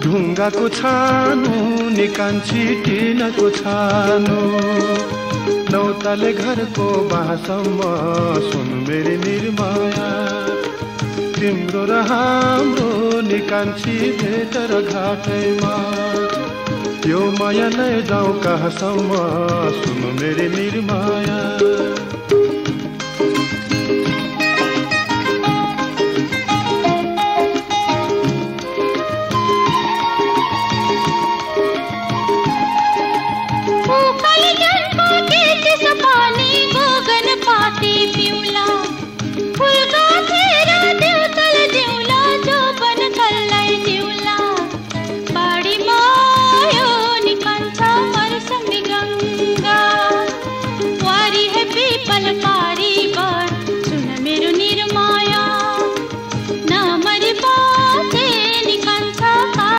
ढुङ्गाको छानो निकान्छी टिनको छानो नौताले घरको बासम्म सुन मेरी निर्माया तिम्रो र हाम्रो निकान्छी भेट र घाटैमा यो माया नै जाउँ कहाँसम्म सुन मेरी निर्माया